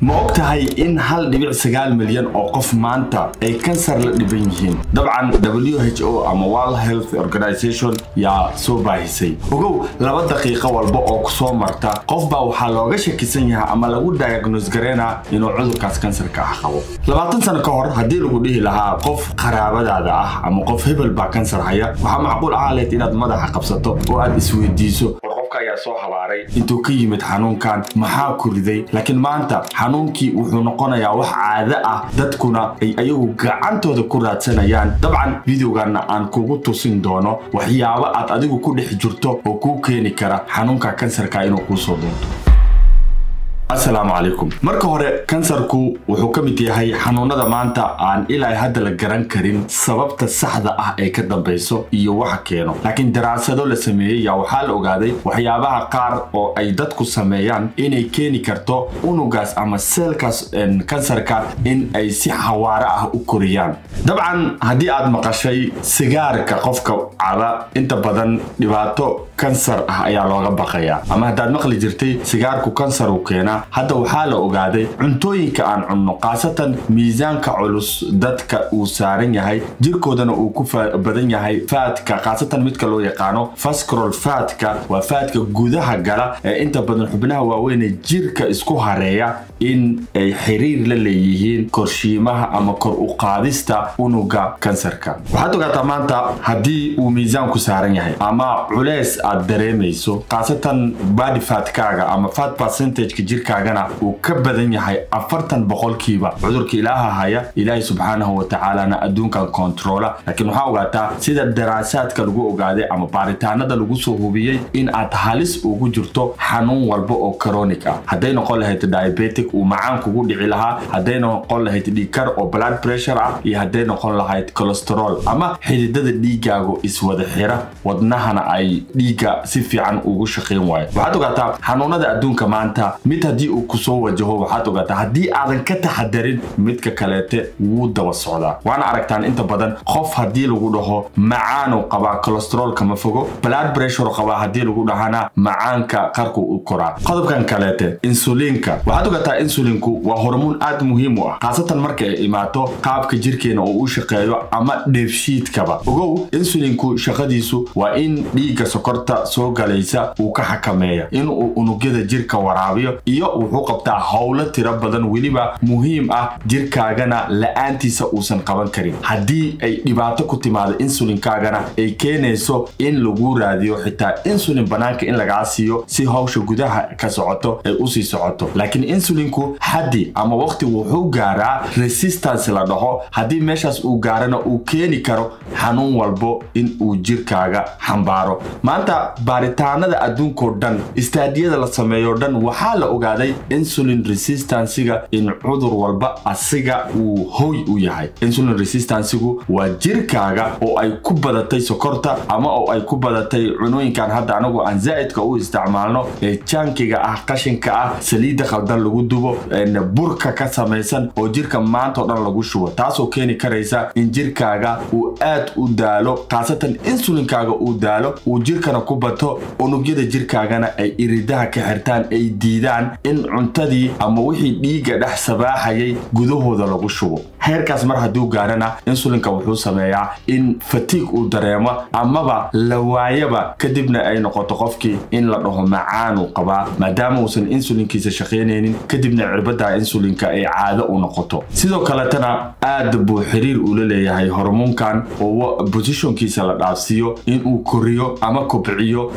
Ma og tahay in 1.9 milyan oo qof maanta ay kansar la dhiban yihiin? Dabcan WHO ama World Health Organization yaa soo baahisay. Ogow, 2 daqiiqo walba oo kusoo marta qof baa waxaa looga shakisan yahay ama lagu diagnose gareynaa inuu cudurkaas kansarka ah qabo. 20 sano ka hor haddii lagu dhihi lahaa qof qaraabadaada ah ama qof hebel baa kansar haya, waxaa macquul ahaan lahayd inaad madaxa qabsato oo aad isweydiiso, war qofka ayaa soo habaaray, intuu ka yimid xanuunkan, maxaa ku riday? Laakiin maanta xanuunkii wuxuu noqonayaa wax caado ah, dadkuna ay ayagu gacantooda ku raadsanayaan. Dabcan videoganna aan kugu tusin doono waxyaabo aad adigu ku dhex jirto oo kuu keeni kara xanuunka kansarka inuu kuu soo doonto. Asalaamu calaykum. Marka hore, kansarku wuxuu ka mid yahay xanuunada maanta aan ilaa hadda la garan karin sababta saxda ah ee ka dambayso iyo waxa keeno, laakiin daraasado la sameeyey yaa waxaa la ogaaday waxyaabaha qaar oo ay dadku sameeyaan inay keeni karto unugaas ama seelkaas kansarka in ay si xawaaro ah u koriyaan. Dabcan haddii aad maqashay sigaarka qofka caba, inta badan dhibaato kansar ah ayaa looga baqayaa, ama haddaad maqli jirtay sigaarku kansar uu keenaa, hadda waxaa la ogaaday cuntooyinka aan cunno, khaasatan miisaanka culus dadka uu saaran yahay, jirkoodana uu ku badan yahay fatka, khaasatan midka loo yaqaano visceral fatka, waa fatka gudaha gala ee inta badan xubnaha waaweyn ee jirka isku hareeya, in ay xiriir la leeyihiin korshiimaha ama kor u qaadista unuga kansarka. Waxaad ogaataa maanta haddii uu miisaanku saaran yahay ama culeys aad dareemayso, khaasatan body fatkaaga ama fat percentageka jirkaagana uu ka badan yahay 40%, cudurka Ilaaha haya, Ilaahay subxaanahu wa tacaalana adduunkan kontroola. Laakiin waxaa ogaataa sida daraasaadka lagu ogaaday ama baaritaanada lagu soo hubiyey in aad halis ugu jirto xanuun walba oo chronic ah, hadday noqon lahayd diabetic uu macaan kugu dhici lahaa, hadday noqon lahayd dhiigkar oo blood pressure ah, iyo hadday noqon lahayd cholesterol ama xididada dhiigaagu iswada xira wadnahana ay dhiigga si fiican ugu shaqayn waayo. Waxaad ogaataa xanuunada adduunka maanta mid haddii uu kusoo wajaho, waxaad ogaataa haddii aadan ka taxadarin, midka kaleete wuu daba socdaa. Waana aragtaan inta badan qof haddii lagu dhaho macaanuu qabaa, cholesterolka ma fogo, blood pressure qabaa haddii lagu dhahana macaanka qarku u koraa. Qodobkan kaleete, insuliinka. Waxaad ogaataa insulinku waa hormoon aad muhiim u ah, khaasatan marka ay imaato qaabka jirkeena oo u shaqeeyo ama dheefshiidkaba. Ogow, insulinku shaqadiisu waa in dhiigga sokorta soo galaysa uu ka xakameeya, inuu unugyada jirka waraabiyo, iyo wuxuu qabtaa howlo tiro badan weliba muhiim ah, jirkaagana la-aantiisa uusan qaban karin. Haddii ay dhibaato ku timaado insulinkaagana ay keenayso in lagu raadiyo xitaa insulin banaanka in lagaa siiyo si hawsha gudaha ka socoto ay usii socoto. Laakiin insulinku xaddi ama waqti wuxuu gaaraa resistance la dhaho, haddii meeshaas uu gaarana uu keeni karo xanuun walbo in uu jirkaaga xambaaro. Maanta baaritaanada adduunkao dhan, istaadiyada la sameeyo dhan, waxaa la ogaaday insulin resistancega in cudur walba asiga uu hoy u yahay. Insulin resistancegu waa jirkaaga oo ay ku badatay sokorta ama oo ay ku badatay cunooyinkan hadda anagu aan zaa'idka u isticmaalno ee junkiga ah, qashinka ah, saliidda khaldan lagu dubo, burka ka samaysan oo jirka maanta oo dhan lagu shubo, taasoo keeni karaysa in jirkaaga uu aad u daalo, khaasatan insulinkaaga uu daalo, uu jirkana ku bato, unugyada jirkaagana ay iridaha ka xirtaan, ay diidaan in cuntadii ama wixii dhiigga dhex sabaaxayay gudahooda lagu shubo. Heerkaas mar hadduu gaarana, insulinka wuxuu sameeyaa in fatigue uu dareemo amaba la waayaba, kadibna ay noqoto qofkii in la dhaho macaanuu qabaa, maadaama uusan insulinkiisa shaqaynaynin, kadibna cirbada insulinka ay caado u noqoto. Sidoo kaletana aad buu xiriir ula leeyahay hormoonkan oo positionkiisa la dhaafsiiyo inuu koriyo ama kobciyo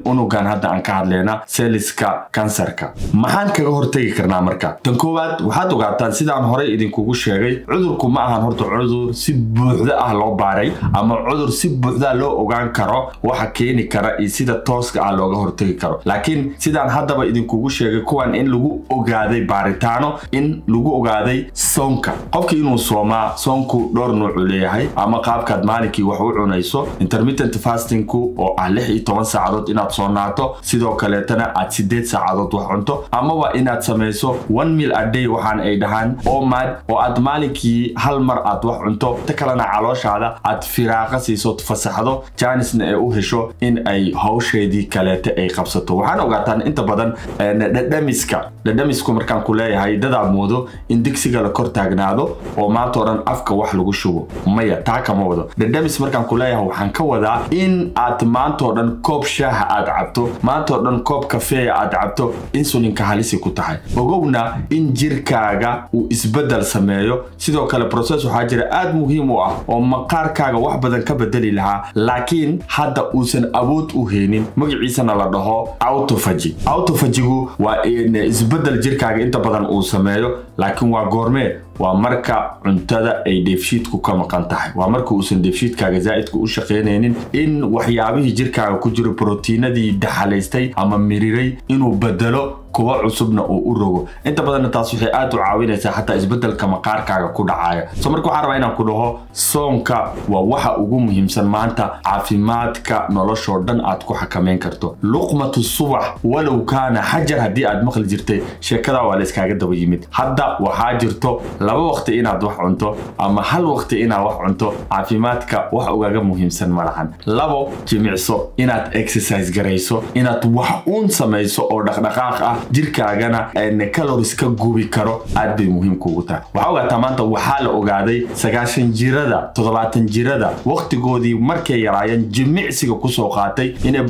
unugan hadda aan ka hadlayna, seliska kansarka. Maxaan kaga hortegi karnaa marka? Tan koowaad, waxaad ogaataan sidaan horey idinkugu sheegay, cudurku ma ahan horta cudur si buuxda ah loo baaray ama cudur si buuxda loo ogaan karo waxa keeni kara iyo sida tooska ah looga hortegi karo. Laakiin sidaan haddaba idinkugu sheegay, kuwan in lagu ogaaday baaritaano, in lagu ogaaday soonka, qofki inuu soomaa. Soonku dhowr nuucu leeyahay ama qaabkaad maalinkii wax u cunayso, intermittent fastingku oo ah 16 saacadood inaad soonaato, sidoo kaleetana aad 8 saacadood wax cunto, amaba inaad samayso one meal a day, waxaan ay dhahaan OMAD, oo aad maalinkii Habeenkii hal mar aad wax cunto, ta kalena calooshaada aad firaaqa siiso, fasaxdo, jaanisna ay u hesho in ay hawsheedii kaleete ay qabsato. Waxaan ogaataan inta badan dhadhamiska. Dhadhamisku markaan ku leeyahay, dadaa moodo in digsiga la kor taagnaado oo maanta oo dhan afka wax lagu shubo. Maya, taa kama wado. Dhadhamis markaan ku leeyahay, waxaan ka wadaa in aad maanta oo dhan koob shaaha aad cabto, maanta oo dhan koob kafeeya aad cabto, insulinka halisi ku tahay. Ogowna in jirkaaga uu isbedel sameeyo. Sidoo kale process waxaa jira aad muhiim u ah oo maqaarkaaga wax badan ka bedeli lahaa, laakiin hadda uusan awood u haynin, magaciisana la dhaho autophagy. Autophagygu waa isbedel jirkaaga inta badan uu sameeyo, laakiin waa goormee? Waa marka cuntada ay dheefshiidku ka maqan tahay, waa marka uusan dheefshiidkaaga zaa'idka u shaqaynaynin, in waxyaabihii jirkaaga ku jiro, brotiinadii daxalaystay ama miriray, inuu bedelo, kuwa cusubna uu u rogo. Inta badanna taas waxay aad u caawinaysaa xataa isbedelka maqaarkaaga ku dhacaya. So marka waxaan rabaa inaan ku dhaho, soonka waa waxa ugu muhiimsan maanta caafimaadka noloshoo dhan aad ku xakameyn karto. Luqmatu subax walow kaana xajar, haddii aad maqli jirtay sheekada, waa la iskaaga daba yimid. Hadda waxaa jirto laba waqti inaad wax cunto ama hal waqti inaad wax cunto, caafimaadka wax ugaga muhiimsan ma lahan. Labo, jimicso, inaad exercise garayso, inaad wax uun samayso oo dhaqdhaqaaq ah, jirkaagana calories ka gubi karo, aad bay muhiim kugu tahay. Waxaa ogaataa maanta waxaa la ogaaday 90 jirada, 70 jirada, waqtigoodii markay yaraayeen jimicsiga kusoo qaatay, inay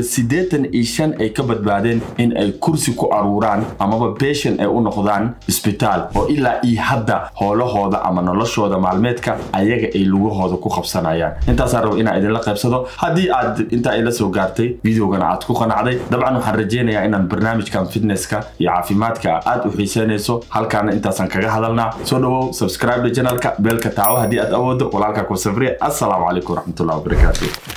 85% ay ka badbaadeen in ay kursi ku aruuraan amaba patient ay u noqdaan isbitaal, oo ilaa iyo hadda hoolahooda ama noloshooda maalmeedka ayaga ay lugahooda ku qabsanayaan. Intaasaan rabo inaan idinla qaybsado. Haddii aad intaa ila soo gaartay, videogana aad ku qanacday, dabcan waxaan rajaynayaa inaan barnaamijkan fitnesska iyo caafimaadka aad u xiiseynayso. Halkaana intaasaan kaga hadalnaa. Soo dhawow, subscribe channelka, bellka taawo haddii aad awoodo. Walaalka ku safriya. Assalaamu calaykum waraxmatullahi wabarakaatu.